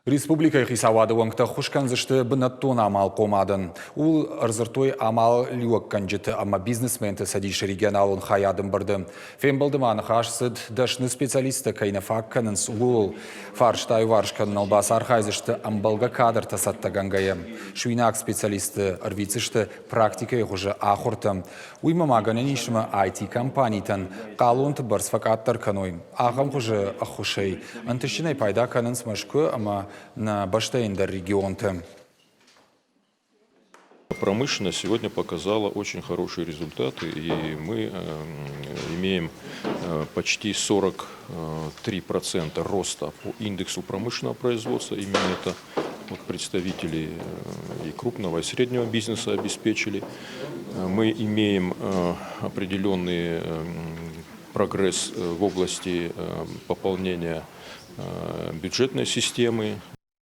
Республикӕйы хицауады уӕнгтӕ ӕххуыс кӕндзысты бынӕттон амалхъомадӕн. Ууыл ӕрдзырдтой амалиуӕггӕнджыты ӕмӕ бизнесменты цӕдисы регионалон хайады ӕмбырды. Фембӕлды ма ныхас цыд, дӕсны специалисттӕ кӕй нӕ фаг кӕнынц, ууыл. Фарста аиуварс кӕныныл бацархайдзысты ӕмбӕлгӕ кадртӕ цӕттӕгӕнгӕйӕ. Суинаг специалистты ӕрвитдзысты практикӕйы хуызы ахуыртӕм. Уыимӕ ма гӕнӕн ис ӕмӕ IT-компанитӕн хъалонты бӕрц фӕкъаддӕр кӕной. Ахӕм хуызы ӕххуысӕй ӕнтыстджынӕй пайда кӕнынц Мӕскуы ӕмӕ нӕ бӕстӕйы ӕндӕр регионты. Промышленность сегодня показала очень хорошие результаты, и мы имеем почти 43% роста по индексу промышленного производства. Именно это вот представители и крупного, и среднего бизнеса обеспечили. Мы имеем определенный прогресс в области пополнения бюджетной системы.